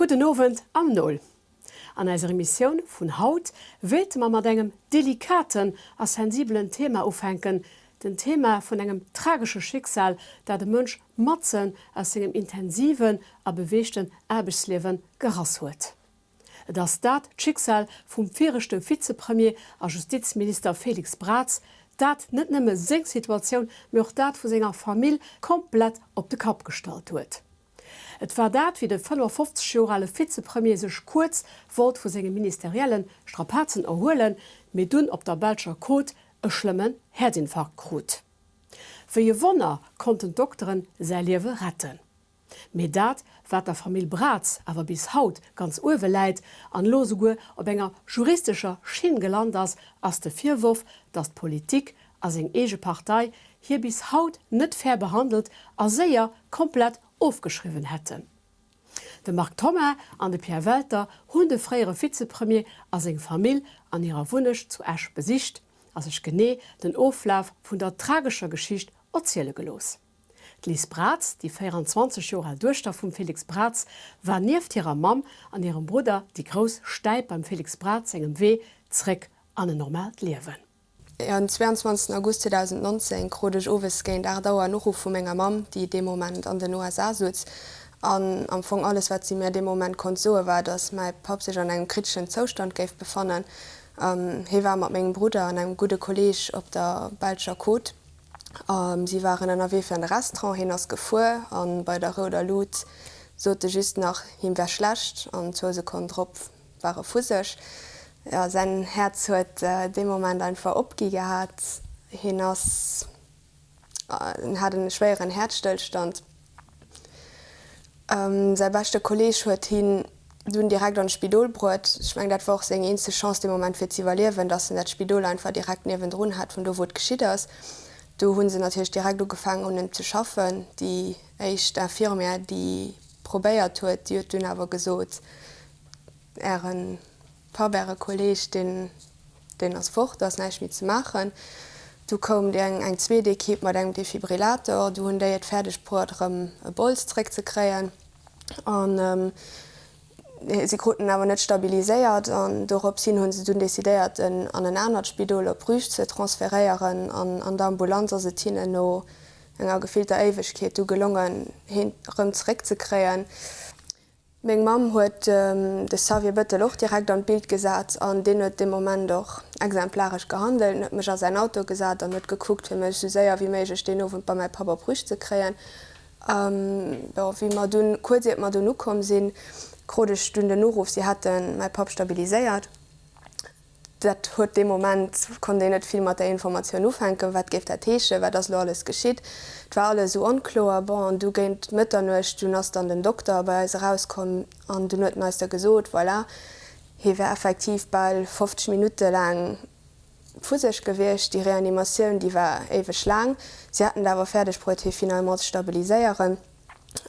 Gudden Owend am Nol. An eiser Emissioun vun haut wéilte mer mat engem delikaten a sensibelen Thema ufänken, den Thema vun engem tragesche Schicksal, dat e Mënsch matzen aus sengem intensiven a beweegten Aarbechtsliewe gerass huet. Et ass dat d'Schicksal vum viregte Vizepremier a Justizminister Félix Braz, dat net nëmme seng Situatioun, mee och dat vu senger Famill komplett op de Kapp gestallt huet. Et war dat, wéi de 55 Joer ale Vizepremier sech kuerz wollt vu senge ministerielle Strapazen erhuelen, mee dunn op der belscher Côte e schlëmmen Häerzinfarkt krut. Wéi e Wonner konnten d'Dokteren säi Liewe retten. Mee dat, wat der Famill Braz awer bis haut ganz uewe läit an elo esouguer op enger juristescher Schinn gelant ass, ass de Virworf, datt d'Politik a seng eege Partei hie bis haut net fair behandelt a séier komplett ofgeschriwwen hätten. De Marc Thoma an de Pierre Welter hunn de fréiere Vizepremier a seng Famill an hirer Wunnecht zu Esch besicht a sech genee den Oflaf vun der tragescher Geschicht erziele gelooss. D'Liz Braz, déi 24 Joer al Duechter vum Félix Braz, war nieft hirer Mamm an hirem Brudder déi grouss Stäip beim Félix Braz sengem Wee zréck an en normaalt Liewen. Den 22 August 2019 krut ech owes géint 8 Auer en Uruff vu menger Mamm, déi dee Moment an den USA sutz. An am Fong alles, wat si mir dee Moment konnt soen, war, datt mäi Papp sech an engem kriteschen Zoustand géif befannen. Hie war mat mengem Brudder an engem gudde Kolleeg op der belscher Côte. Si waren ënnerwee fir an de Restaurant, hien ass gefuer an bei der rouder Lut sot e just nach, him wär schlecht an zwou Sekonnen drop war e vu sech. Jo, säin Häerz huet dee Moment einfach opgi gehat. Hien ass, en hat e schwéieren Häerzstëllstand. Säi beschte Kolleeg huet hien dunn direkt an d'Spidol bruet. Ech mengen, dat war och seng eenzeg Chance dee Moment fir z'iwwerliewen, dass en dat Spidol einfach direkt niewendrun hat vun do wou et geschitt ass. Do hu se natierlech direkt ugefaangen un em ze schaffen. Déi éischt Infirmière déi probéiert huet, déi huet dunn awer gesot, Äre Papp, Äre Kolleeg, deen, deen ass fort, do ass näischt méi ze maachen. Du koum déi eng, eng zweet Equipe mat engem Defibrillator, du hunn déi et fäerdeg bruet, erëm e Bols zréckzekréien. An si kruten en awer net stabiliséiert an dorops hin hu se dunn decidéiert, en an en anert Spidol op Bruges ze transferéieren. An an der Ambulanz ass et hinnen no enger gefillter Éiwegkeet du gelongen, heen erëm zeréckzekréien. Meng Mamm huet de Xavier Bëttel och direkt an d'Bild gesat an deen huet dee Moment och exemplaresch gehandelt. En huet mech a säin Auto gesat an huet gekuckt, fir mech esou séier wéi méiglech deen Owend bei mäi Papp op Bruges ze kréien. Bon, wéi mer dunn, kuerz iert mer dunn ukomm sinn, krut ech dunn den Uruff, si hätte mäi Papp stabiliséiert. Dat huet dee Moment, konnt een net vill mat där Informatioun ufänken. Wat géif dat heeschen? Wat ass elo alles geschitt? Et war alles esou onkloer. Bon, an du géint Mëtternuecht, dunn ass dann den Dokter bei eis erauskomm an dunn huet en eis da gesot, voilà, hie wär effektiv bal 50 Minutte laang vu sech gewiescht. Déi Reanimatioun, déi war éiweg laang. Si hätten et awer fäerdeg bruet, hie finalement ze stabiliséieren.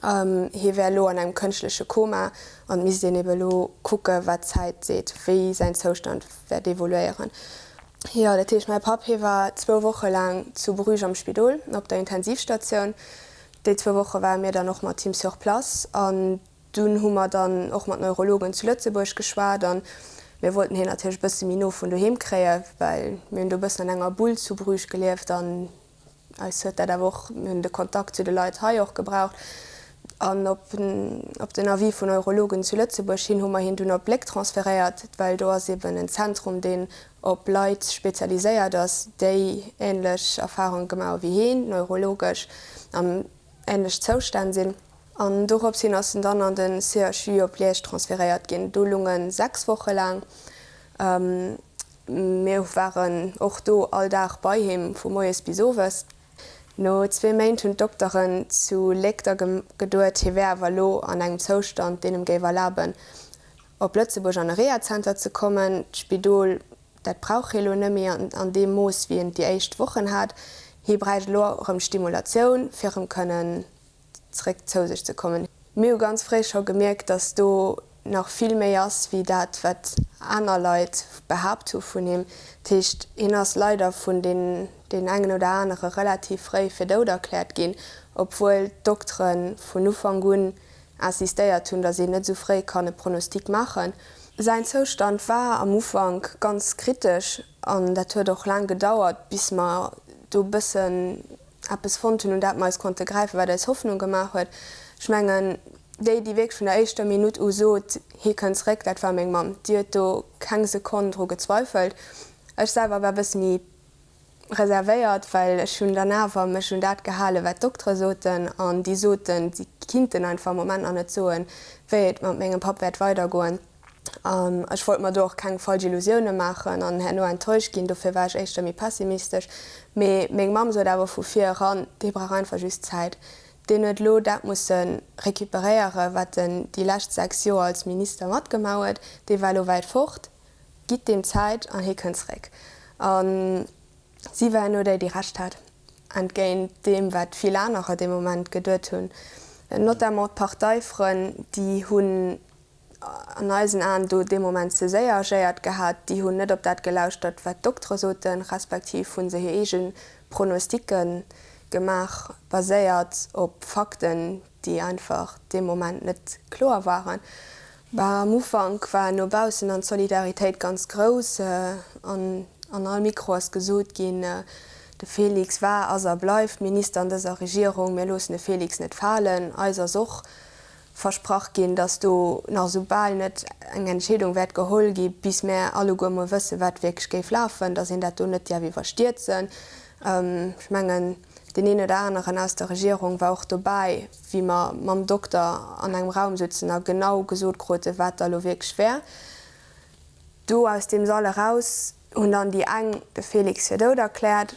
Hie wär elo an engem kënschtleche Koma an et misst een ebe elo kucke wat d'Zäit seet, wéi säin Zoustand wäert evoluéieren. Jo, dat heescht mäi Papp, hie war zwou Woche laang zu Bruges am Spidol op der Intensivstatioun. Déi zwou Woche ware mir dann och mat him sur place an dunn hu mer dann och mat Neurologen zu Lëtzebuerg geschwat an mir wollten hien natierlech e bësse méi no vun doheem kréien, well mir hunn do e bëssen an enger Bull zu Bruges gelieft an Eis huet dat awer och, mir hunn de Kontakt zu de Leit hei och gebraucht. An op op den Avis vun Neurologen zu Lëtzebuerg hin hu mer hien dunn op Léck transferéiert, well do ass eben en Zentrum, deen op Leit spezialiséiert ass, déi änlech Erfarunge gemaach hu wéi hien, neurologesch an änlech Zoustänn sinn. An dorops hin ass en dann an de CHU op Liège transferéiert ginn. Do lung en 6 Woche laang. Mir waren och do all Dag bei him, vu moies bis owes. No zwee Méint hunn d'Dokteren zu Léck da geduet, hie wär awer elo an engem Zoustand, deen em géif erlaben, op Lëtzebuerg an e Rehazenter ze kommen. D'Spidol, dat brauch hie elo net méi an deem Mooss, wéi en et déi éischt Wochen hat. Hie bräicht elo erëm Stimulatioun, fir erëm kënnen zréck zou sech ze kommen. Mir hu ganz fréi scho gemierkt, dass do nach vill méi ass wéi dat, wat aner Leit behaapt hu vun him. Dat heescht, hien ass leider vun deen engen oder anere relativ fréi fir dout erkläert ginn, obwuel d'Doktere vun Ufank un. Insistéiert hunn, datt een net esou fréi kann e Pronostic maachen. Säin Zoustand war am Ufank ganz kritesch an dat huet och laang gedauert, bis mer do e bëssen eppes fonnt hunn, un dat mer eis konnte gräifen, wat eis Hoffnung gemaach huet. Ech mengen, déi, déi wierklech vun der éischter Minutt u sot, hie kënnt zeréck, dat war meng Mamm. Déi huet do keng Sekonn dru gezweifelt. Ech selwer war e bësse méi reservéiert, well ech hunn dann awer mech un dat gehalen, wat d'Doktere soten, an déi soten, si kinnten einfach am Moment nach net soen, wéi et mat mengem Papp wäert weidergoen. An ech wollt mer do och keng falsch Illusioune maachen an herno enttäuscht ginn, dofir war ech éischter méi pessimistesch. Mee meng Mamm sot awer vu vir eran, dee brauch einfach just Zäit. Deen huet elo dat musse recuperéieren, wat en déi lescht 6 Joer als Minister matgemaach huet. Dee war elo wäit fort. Gitt deem Zäit an hie kënnt zeréck. A si war herno déi, déi Recht hat, entgéint deem, wat vill anerer dee Moment geduet hunn. Notamment d'Parteifrënn, déi hunn an eisen Aen do dee Moment ze séier agéiert gehat. Déi hunn net op dat gelauschtert, wat d'Doktere soten, respektiv hu se hir eege Pronosticke gemaach, baséiert op Fakten, déi einfach dee Moment net kloer waren. Bah, am Ufank war no baussen an d'Solidaritéit ganz grouss an an all Mikro ass gesot ginn, de Félix war, ass a bleift Minister an dëser Regierung, mir loossen de Félix net falen. Eis ass och versprach ginn, datt do nach esou bal net eng Entscheedung wäert geholl gi bis mär alleguer mol wëssen, wat wierklech géif lafen, datt een dat do net däerf iwwerstierzen. Ech mengen, deen een oder aneren aus der Regierung war och dobäi, wéi mer mam Dokter an engem Raum sutzen a genau gesot kruten, wat da lo wierklech wär. Do aus deem Sall eraus hunn dann déi eng de Félix fir dout erkläert,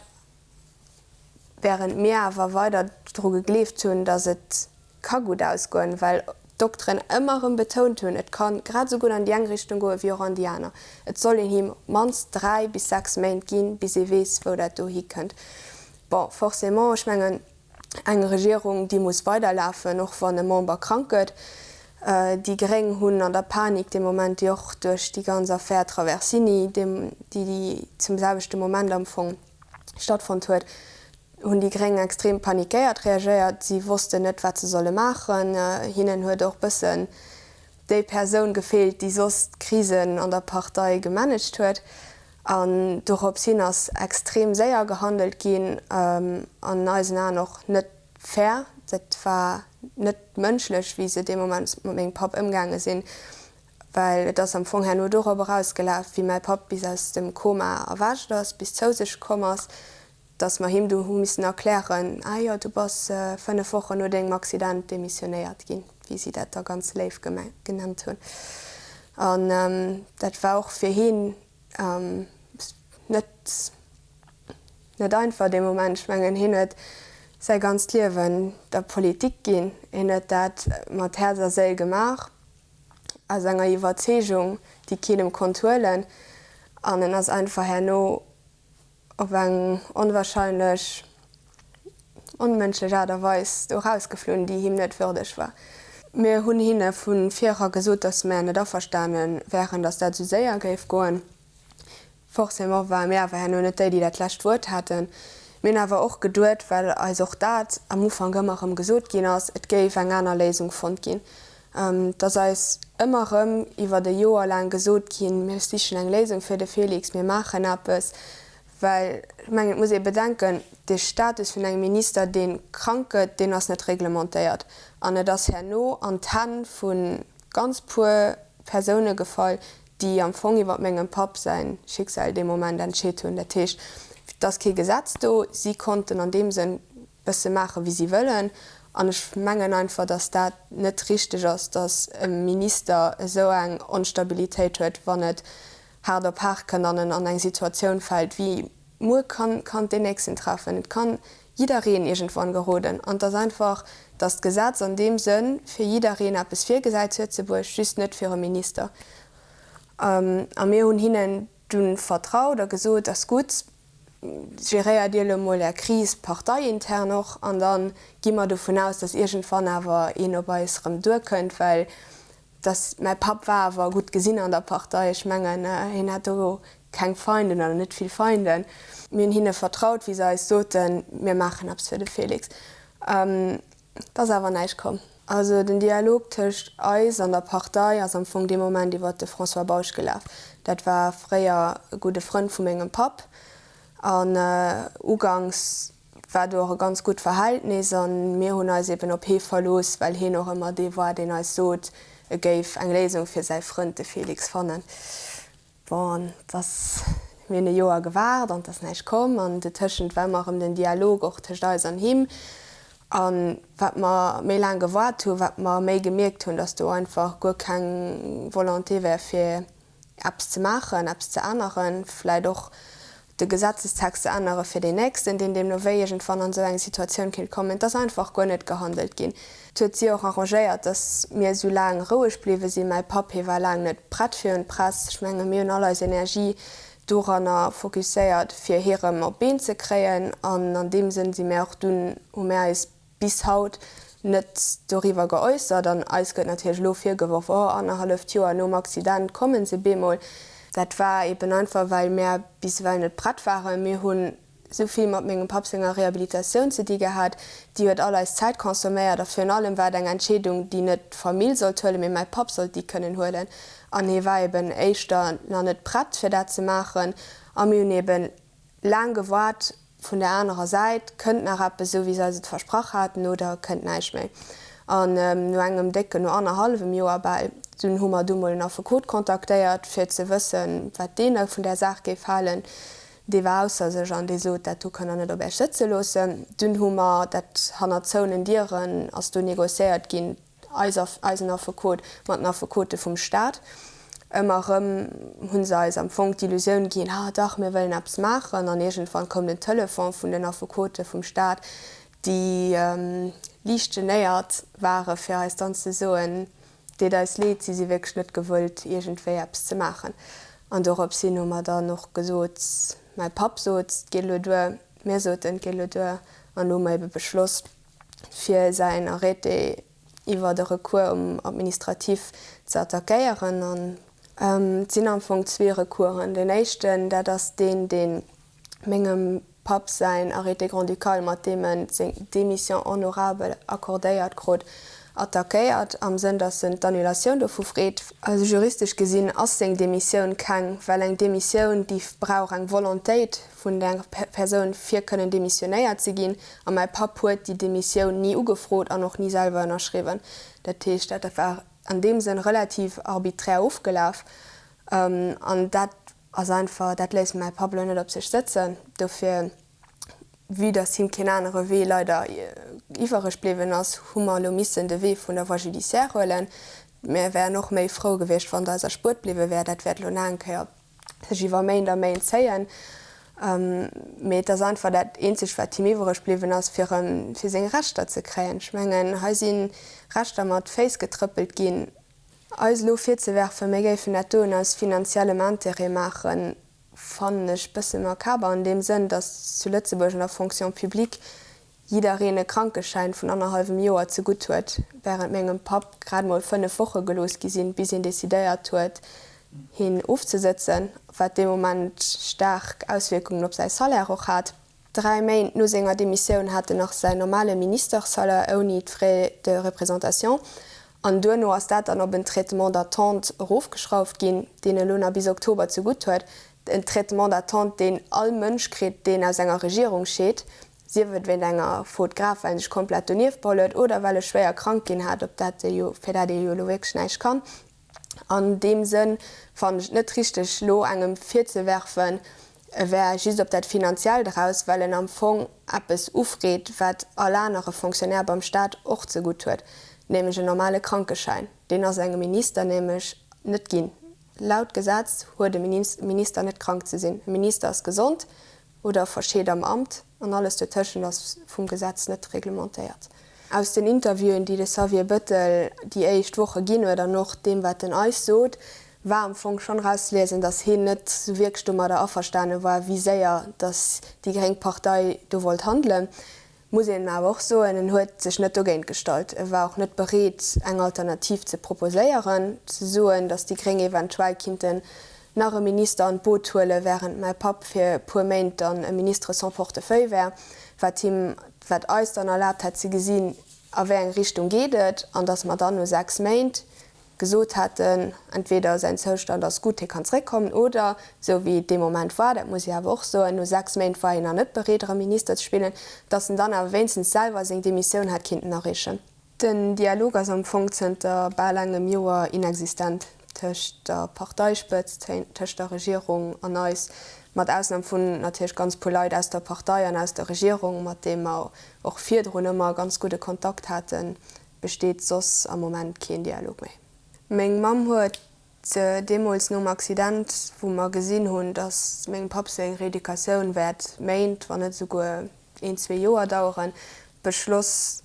während mir awer weider dru gegleeft hunn, datt et ka gutt ausgoen, well d'Dokteren ëmmer erëm betount hunn, et ka grad esou gutt an déi eng Richtung goen, wéi och an déi aner. Et soll een him op d'mannst 3 bis 6 Méint ginn, bis ee weess, wou dat do hikënnt. Bon, forcément, ech mengen, eng Regierung, déi muss weiderlafen, och wann e Member krank gëtt. Déi Gréng hunn an der Panik dee Moment, déi och duerch déi ganz Affär Traversini, déi zum selwechte Moment am Fong stattfonnt huet, hunn déi Gréng extrem panikéiert reagéiert. Si wossten net, wat se solle maachen. Hinnen huet och bëssen déi Persoun gefeelt, déi soss d'Krisen an der Partei gemanagt huet. An dorops hin ass extrem séier gehandelt ginn, an eisen Aen och net fair. Dat war net mënschlech, wéi se dee Moment mat mengem Papp ëmgaange sinn. Well et ass am Fong herno dorop erausgelaf, wéi mäi Papp bis aus dem Koma erwächt ass, bis zou sech komm ass, dass mer him du hu missen erklären, Ah jo, du bass 5 Wochen no dengem Accident demissionéiert ginn, wéi si dat da ganz léif genannt hunn. An dat war och fir hien net, net einfach dee Moment. Ech mengen, hien huet säi ganzt Liewen der Politik ginn, hien huet dat mat Häerz a Séil gemaach. aus enger Iwwerzeegung, déi keen em konnt huelen, an en ass einfach herno op eng onwahrscheinlech onmënschlech Aart a Weis do erausgeflunn, déi him net würdeg war. Mir hunn hinne vu vir era gesot, datt mär net averstane wären, datt dat esou séier géif goen. Forcément ware mir awer herno net déi, déi dat lescht Wuert haten. Mir hunn awer och geduet, well eis och dat am Ufank ëmmer erëm gesot ginn ass, et géif eng aner Léisung fonnt ginn. Et ass eis ëmmer erëm iwwert e Joer laang gesot ginn, mir sichen eng Léisung fir de Félix, mir maachen eppes. Well ech mengen, et muss ee bedenken, de Status vun engem Minister, dee krank gëtt, deen ass net reglementéiert. An et ass herno an d'Hänn vu ganz puer Persoune gefall, déi am Fong iwwer mengem Papp säin Schicksal dee Moment entscheet hunn. Dat heescht, et ass kee Gesetz do, si konnten an deem Sënn bësse maache wéi si wëllen. An ech mengen einfach, datt dat net richteg ass, datt e Minister esou eng Onstabilitéit huet, wann et haart op haart kënnt an en an eng Situatioun fält wéi muer kann kann deen Nächsten treffen. Et kann jiddereen iergendwann geroden. An et ass einfach, datt d'Gesetz an deem Sënn fir jiddereen eppes virgesäit zu Lëtzebuerg, just net fir e Minister. A mir hunn hinnen dunn vertraut a gesot, ass gutt, geréiert Dir elo mol Är Kris parteiintern och, an da gi mer dovun aus, datt iergendwann awer een op eis erëm duerkënnt, well dass mäi Papp war awer gutt gesinn an der Partei. Ech mengen, hien hat do keng Feinden oder net vill Feinden. Mir hunn hinne vertraut, wéi se eis soten, mir maachen eppes fir de Félix. Et ass awer näischt komm. Also den Dialog tëscht eis an der Partei ass am Fong dee Moment iwwer de François Bausch gelaf. Dat war fréier e gudde Frënd vu mengem Papp an uganks war do och e ganz gutt Verhältnis a mir hunn eis eben op hee verlooss, well heen och ëmmer dee war, deen eis sot, e géif eng Léisung fir säi Frënd, de Félix, fannen. Bon, an et ass, mir hunn e Joer gewaart an et ass näischt komm. An dotëschent war ëmmer erëm den Dialog och tëscht eis an him. A wat mer méi laang gewaart hunn, wat mer méi gemierkt hunn, datt do einfach guer keng Volonté war fir eppes ze maachen, eppes ze änneren, vläicht och de Gesetzestext ze ännere fir deen Nächsten, deen deemno wéi iergendwann an esou eng Situatioun kéint kommen. Et ass einfach guer net gehandelt ginn. Et huet si och arrangéiert, datt mir esou laang roueg bliwwe sinn. Mäi Papp, hie war laang net prett fir un d'Press. Ech menge mir hunn all eis Energie doranner fokusséiert, fir hie rëm op d'Been ze kréien. An an deem Sënn si mär och dunn, hu mär eis bis haut net doriwwer geäussert an eis gëtt natierlech elo virgeworf, oh annerhalleft Joer nom Accident kommen se bemol. Dat war eben einfach well mär bis ewell net prett waren. Mir hunn esou vill mat mengem Papp senger Rehabilitatioun ze di gehat, déi huet all eis Zäit consomméiert a virun allem war et eng Entscheedung, déi net d'Famill sollt huelen, mee mäi Papp sollt déi kënnen huelen an hie war eben éischter nach net prett fir dat ze maachen a mir hunn eben laang gewaart Vun der anerer Säit, kënnt nach eppes, esou wéi se eis et versprach haten, oder kënnt näischt méi? An no engem décken, no annerhallwem Joer bal, dunn hu mer du mol en Affekot kontaktéiert, fir ze wëssen, wat deen da vun där Saach géif halen. Dee war ausser sech an dee sot, dat do kënnt der net op Äech sëtze loossen. Dunn hu mer dat hanner zouenen Dieren ass do négociéiert ginn, eis, eisen Affekot mat den Affekote vum Staat. Ëmmer erëm hu se eis am Fong d'Illusioun ginn, ah dach, mir wëllen eppes maachen. An iergendwann koum den Telefon vun den Affekote vum Staat, déi liicht genéiert ware fir eis dann ze soen, deet eis leed, si si wierklech net gewëllt iergendwéi eppes ze maachen. An dorops hin hu mer dann och gesot, mäi Papp sot, et geet elo duer, mir soten, et geet elo duer, an elo hu mer ebe beschloss, fir säin Arrêté iwwert e Recours um Administratif ze attackéieren. An et sinn am Fong zwee Recoursen. Deen éischten, dat ass deen, dee mengem Papp säin Arrêté grand-ducal, mat deem en seng Démission honorable accordéiert krut, attackéiert, am Sënn, datt en d'Annulatioun dovu freet. Also juristesch gesinn ass seng Demissioun keng, well eng Demissioun, déi brauch eng Volontéit vun der Persoun, fir kënnen demissionéiert ze ginn. A mäi Papp huet déi Demissioun ni ugefrot an och ni selwer ënnerschriwwen. Dat heescht, dat war an deem Sënn relativ arbiträr ofgelaf. An dat ass einfach, dat léisst mäi Papp elo net op sech sëtzen. Dofir, vue dass him keen anere Wee leider iwwereg bliwwen ass, hu mer elo missen de Wee vun der Voie judiciaire huelen. Mir wären och méi frou gewiescht, wann et eis erspuert bliwwe wär. Dat wäert elo nach eng Kéier sech iwwer Méint a Méint zéien, mee et ass einfach dat eenzegt wat him iwwereg bliwwen ass, fir erëm fir seng Rechter ze kréien. Ech mengen, hei si Rechter mat Féiss getrëppelt ginn. Eis elo virzewerfen, mir géifen dat doen aus finanziellem Intérêt maachen, fannen ech bësse makaber an deem Sënn, datt zu Lëtzebuerg an der Fonction publique jiddereen e Krankeschäin vun annerhallwem Joer zegutt huet, wärend mengem Papp grad mol 5 Woche gelooss gi sinn, bis een decidéiert huet, hien ofzesëtzen, wat dee Moment staark Auswierkungen op säi Salaire och hat. Dräi Méint no senger Demissioun hat en nach säin normale Ministersalaire ouni d'Frais de représentation, an duerno ass dat dann op en Traitement d'attente erofgeschrauft ginn, deen e elo nach bis Oktober zegutt huet, en Traitement d'attente, deen all Mënsch kritt, deen aus enger Regierung scheet, Sief et wéint enger Faute grave, well en sech komplett donieft beholl huet, oder well e schwéier krank ginn hat, op dat e jo, fir dat ee jo elo wierklech näischt kann. An deem Sënn fannen ech et net richteg, elo engem virzewerfen, e wär just op dat Finanziellt eraus, well en am Fong eppes ufreet, wat all anere Fonctionnaire beim Staat och zegutt huet, nämlech en normale Krankeschäin. Deen ass engem Minister nämlech net ginn. Laut Gesetz huet e Minister net krank ze sinn. E Minister ass gesond, oder verscheet am Amt, an alles dotëschent ass vum Gesetz net reglementéiert. Aus den Interviewen, déi de Xavier Bëttel déi éischt Woche ginn huet, an och deem, wat en eis sot, war am Fong schonn erauszeliesen, datt hien net esou wierklech domadder averstane war, wéi séier datt déi gréng Partei do wollt handelen. Muss een awer och soen, en huet sech net dogéint gestallt. E war och net bereet, eng Alternativ ze proposéieren, ze soen, datt déi Gréng eventuell kinnten nach e Minister an d'Boot huelen, während mäi Papp fir e puer Méint dann e Ministre sans portefeuille wär, wat him, wat eis dann erlaabt hätt ze gesinn. A wéi eng Richtung geet et? An datt mer dann no 6 Méint gesot hätten, entweder säin Zoustand ass gutt, hie kann zréckkommen, oder, esou wéi et dee Moment war, dat muss ech awer och soen, no 6 Méint war hien nach net bereet erëm Minister ze spillen, datt en dann awer wéinstens selwer seng Demissioun hätt kinnten areechen. Den Dialog ass am Fong zënter bal engem Joer inexistent tëscht der Parteispëtzt, tëscht der Regierung an eis, mat Ausnam vun natierlech ganz puer Leit aus der Partei an aus der Regierung, mat deem mer och virdrun ëmmer ganz gudde Kontakt haten, besteet soss am Moment keen Dialog méi. Meng Mamm huet deemools nom Accident, wou mer gesinn hunn, datt mengem Papp seng Reeducatioun wäert Méint, wann net esouguer een, zwee Joer daueren, beschloss,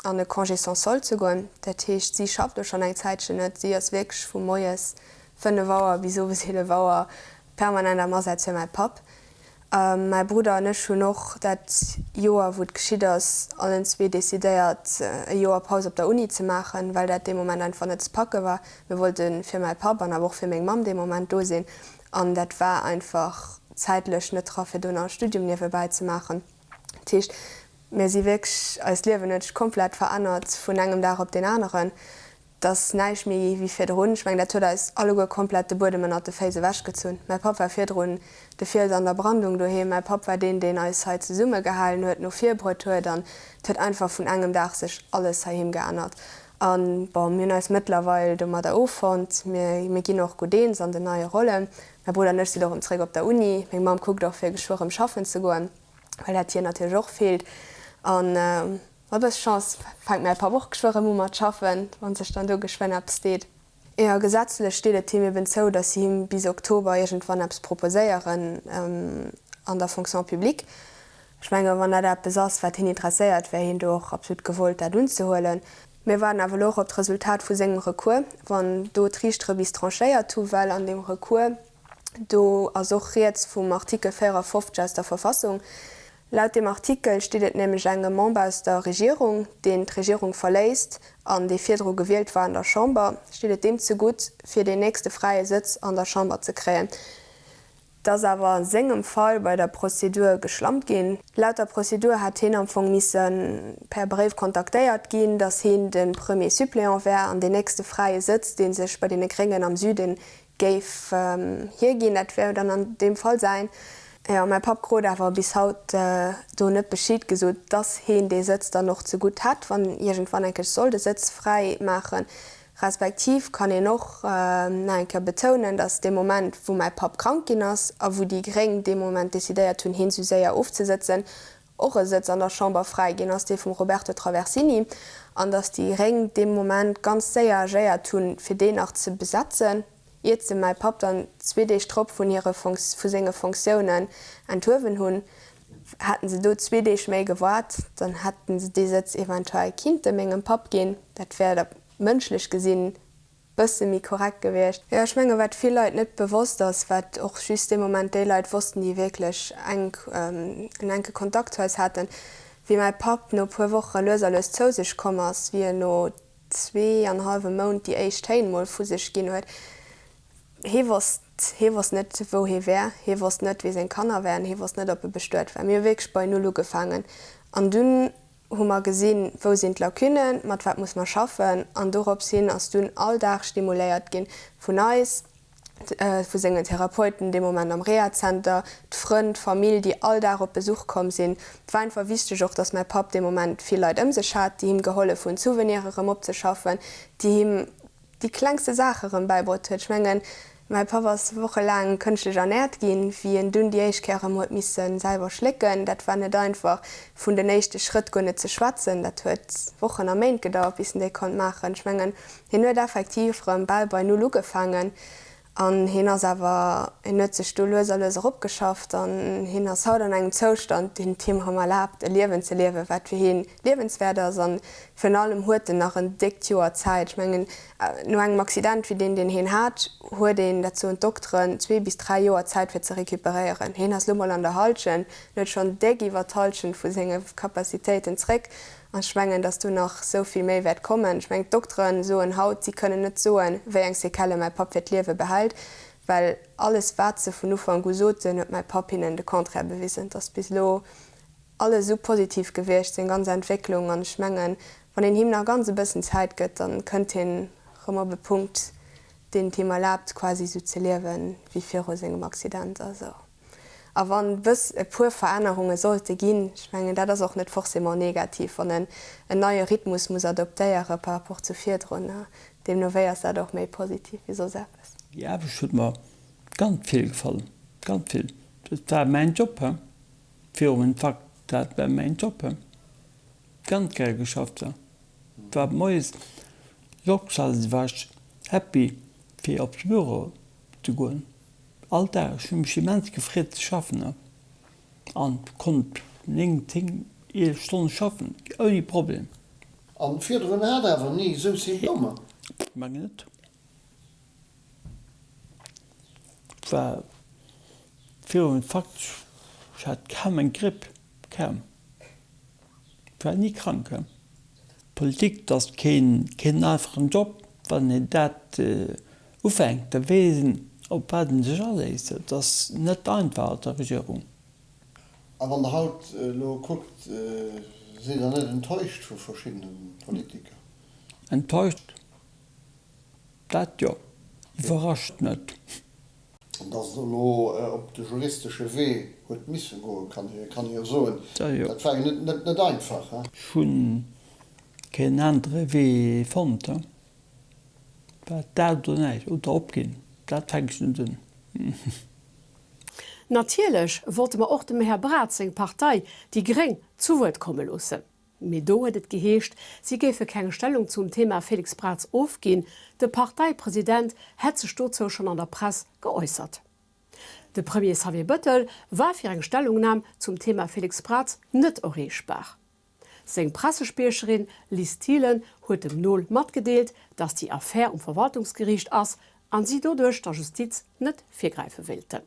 an e Congé sans solde ze goen. Dat heescht, si schafft elo schonn eng Zäitchen net. Si ass wierklech vu moies 5 Auer bis owes 11 Auer permanent am Asaz fir mäi Papp. Mäi Brudder an ech hunn och dat Joer, wou et geschitt ass, allen zwee decidéiert, e Joer Paus op der Uni ze maachen, well dat dee Moment einfach net ze packe war. Mir wollte fir mäi Papp an awer och fir meng Mamm dee Moment do sinn an dat war einfach zäitlech net dra fir do nach e Studium niewebäi ze maachen. Dat heescht, mir si wierklech, eist Liewen huet sech komplett verännert vun engem Dag op deen aneren. Et ass näischt méi wéi virdrun. Ech mengen, dat huet eis alleguer komplett de Buedem ënnert de Féiss ewechgezunn. Mäi Papp war virdrun de Fiels an der Brandung doheem. Mäi Papp war deen, deen eis hei zesummegehalen huet, no vir bruet huet. An et huet einfach vun engem Dag sech alles heiheem geännert. A bon, mir hunn eis mëttlerweil domadder offonnt. Mir, mir ginn och gutt eens an den neie Rollen. Mäi Brudder an ech sinn och erëm zréck op der Uni. Meng Mamm kuckt och, fir geschwë erëm schaffen ze goen, well dat hir natierlech och feelt. An Mat e bësse Chance fänkt mäi Papp och geschwë rëm u mat schaffen, wann sech dann do geschwënn eppes deet. Jo, gesetzlech steet et him eben zou, datt si him bis Oktober iergendwann eppes proposéieren an der Fonction publique. Ech menge wann dat eppes ass, wat hien interesséiert, wär hien do och absolut gewollt, dat unzehuelen. Mir waarden awer elo och op d'Resultat vu sengem Recours, wann do d'Riichtere bis tranchéiert hu, well an deem Recours do ass och rieds vum Artikel 54 aus der Verfassung. Laut deem Artikel steet et nämlech engem Member aus der Regierung, deen d'Regierung verléisst an dee virdru gewielt war an der Chamber, steet et deem zegutt, fir deen nächste fräie Sëtz an der Chamber ze kréien. Et ass awer a sengem Fall bei der Prozedur geschlampt ginn. Laut der Prozedur hätt hien am Fong misse per Bréif kontaktéiert ginn, datt hien de Premier Suppléant wär an deen nächste fräie Sëtz, dee sech bei deene Gréngen am Süden Géif hie ginn, dat wär dann an deem Fall säin. Jo, mäi Papp krut awer bis haut do net Bescheed gesot, dass heen dee Sëtz dann och zegutt hätt, wann iergendwann eng Kéier soll de Sëtz fräi maachen. Respektiv kann een och nach eng Kéier betounen, dass dee Moment, wou mäi Papp krank ginn ass a wou déi Gréng dee Moment decidéiert hunn, heen sou séier ofzesëtzen, och e Sëtz an der Chamber fräi ginn ass, dee vum Roberto Traversini, an datt déi Gréng dee Moment ganz séier agéiert hunn, fir deen nach ze besetzen, iert se mäi Papp dann zwee Deeg drop vun hire vu senge Fonctiounen enthuewen hunn. Hätten se do zwee Deeg méi gewaart, dann hätten se dee Sëtz eventuell kinnte mengem Papp ginn. Dat wär da mënschlech gesinn bësse méi korrekt gewiescht. Jo, ech menge wat vill Leit net bewosst ass, wat och just dee Moment déi Leit wossten, déi wierklech enk en enke Kontakt zu eis haten, wéi mäi Papp no puer Woche lues a lues zou sech komm ass, wéi en no zwee an hallwem Mount déi éischt Téin mol vu sech ginn huet, hee wosst, hee wosst net wou hee wär, hee wosst net wéi seng Kanner wären, hee wosst net ob e bestuet war. Mir hu wierklech bei Null ugefaangen an dunn hu mer gesinn, wou sinn d'Lacunen, mat wat muss mer schaffen, an dorops hin ass dunn all Dag stimuléiert ginn vun eis, vu sengen Therapeuten dee Moment am Rehazenter, d'Frënn, d'Famill, déi all Dag op Besuch komm sinn. Et war einfach wichteg och, dass mäi Papp dee Moment vill Leit ëm sech hat, déi him gehollef hunn, Souvenire erëm opzeschaffen, déi him déi klengste Saach erëm bäibruet huet. Ech mengen, mäi Papp ass wochelaang kënschtlech ernährt ginn, wéi en dunn déi éischt Kéier erëm huet misse selwer schlécken. Dat war net einfach, vun den éischte Schrëtt guer net ze schwätzen. Dat huet Wochen a Méint gedauert, bis en déi konnt maachen. Ech mengen, hien huet effektiv erëm bal bei Null ugefaangen. An hien ass awer, hien huet sech do lues a lues eropgeschafft an hien ass haut an engem Zoustand, deen et him erëm erlaabt, e Liewen ze liewen, wat fir hien liewenswäert ass. An virun allem huet en nach en déckt Joer Zäit. Ech mengen, no engem Accident wéi deen, deen hien hat, huet een, dat soen d'Dokteren, zwee bis dräi Joer Zäit fir ze recuperéieren. Hien ass lo mol an der Hallschent, en huet schonn déck iwwer d'Hallschent vu senge Capacitéiten zréck. An ech mengen, datt do nach esou vill méi wäert kommen. Ech mengen, d'Doktere soen haut, si kënnen net soen, wéi eng Séquellë mäi Papp fir d'Liewe behält, well alles, wat se vun Ufank u soten, huet mäi Papp hinnen de Contraire bewisen. Et ass bis elo alles esou positiv gewiescht, seng ganz Entwécklung. An ech mengen, Wann een him nach ganz e bëssen Zäit gëtt, dann kënnt hien rëm op e Punkt, deen et him erlaabt quasi esou ze liewen wéi viru sengem Accident. Also, a wann bëss e puer Verännerunge sollte ginn, ech mengen dat ass och net forcément negativ, wann en en neie Rhythmus muss adoptéiere par rapport zu virdrun, deemno wéi ass dat och méi positiv wéi soss eppes. Déi Aarbecht huet mer ganz vill gefall, ganz vill. Dat war mäin Job, he, virum Infarkt, dat war mäin Job, he. Ganz gäre geschafft, he. War moies opgestane war ech happy fir op de Büro ze goen, all Dag. Ech hu mech immens gefreet ze schaffen an konnt 9, 10, 11 Stonne schaffen ouni Problem. An virdrun hat awer ni esou Symptomer? Mengen net. War virum Infarkt, ech hat kaum eng Gripp, kaum. War ni krank. Politik, dat ass keen einfachen Job. Wann een dat ufänkt, da weess een, op wat ee sech aléisst. Et ass net einfach an der Regierung. A wann Der haut elo kuckt, sidd Der net enttäuscht vu verschiddene Politiker? Enttäuscht, dat jo. Iwwerrascht net. An datt et elo op de juristesche Wee huet misse goen, kann ee jo soen, dat war jo net einfach. Ech hu keen anere Wee fonnt. War dat oder näischt, oder opginn, dat fänkt ech net un. Natierlech wollte mer och dem Här Braz seng Partei, déi gréng, zu Wuert komme loossen. Mee do huet et geheescht, si géife keng Stellung zum Thema Félix Braz ofginn. De Parteipresident hätt sech dozou schonn an der Press geäussert. De Premier Xavier Bëttel war fir eng Stellungnam zum Thema Félix Braz net erreechbar. Seng Pressespriecherin Liz Thielen huet dem Nol matgedeelt, datt déi Affär um Verwaltungsgeriicht ass an si doduerch der Justiz net virgräife wéilten.